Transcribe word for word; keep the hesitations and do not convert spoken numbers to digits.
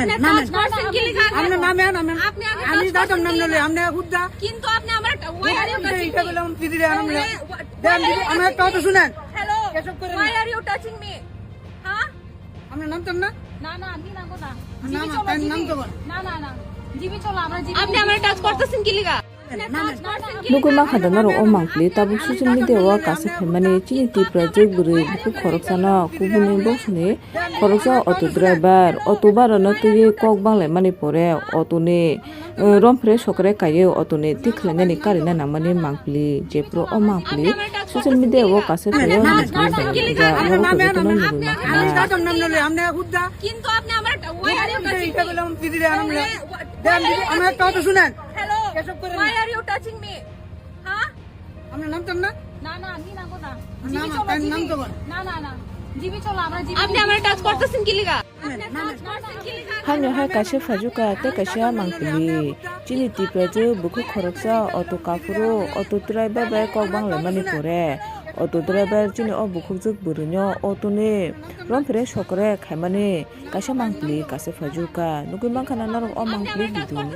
আপনি নামেন। টাচ করছেন কি লিগা? আপনি নামেন, নামেন। আপনি আগে আমি টাচ দাদা করছেন নাম কি নিলে, লিগা? আপনি হুদ্দা। কিন্তু আপনি আমার, why are you touching এটা me? বললাম দিদি রে, আরাম লে। Why are you দেন দিদি, touching আমার একটা কথা me? শুনেন। হ্যালো। এসব করে why না। Are you touching me? হ্যাঁ? আপনার নাম তো না? না, না, আমি নাম না। না, জিবি না, চলো, তার নাম জিবি। তো বল। না, না, না। জিবি চলো, আমরা জিবি আপনি আমার টাচ করতেছেন কি লিগা? Nugwi mankha da norok o mangpili tabuk social media o kaisa phaimani chini Tiprajwk bwrwi bukhuk khoroksano kubuni bosongni khoroksa auto driver, auto barano twiwi kok banglaimani pore autoni, eh, rompre sokre kaiwi autoni tikhlainani karina nangmani mangpili. Jephuru o mangpili social media o kaisa phaio mangpili bai ja norok jotono nugwi mankha da. কিন্তু আপনি আমার, why are you touching me? দিদি রে, আরাম লে। দেন দিদি, আমার একটা কথা শুনেন। হ্যালো। এসব করে না। Why are you touching me? হ্যাঁ? আপনার নাম তো না? না, না, আমি নাম না। না, জিবি না, চলো, তার নাম জিবি। তো বল। না, না, না। জিবি চলো, আমরা জিবি। আপনি আমার টাচ করতেছেন কি লিগা? না, না। Hano hai kaisa phajuka tei kaisa mangpili. Chini Tiprajwk bukhuk khoroksa auto kaphuru auto driver bai kok banglaimani pore auto driver chini o bukhukjwk bwrwino autoni rompre sokre khaimani kaisa mangpili kaisa phajuka. Nugwi mankha na norok o mangpili video ni.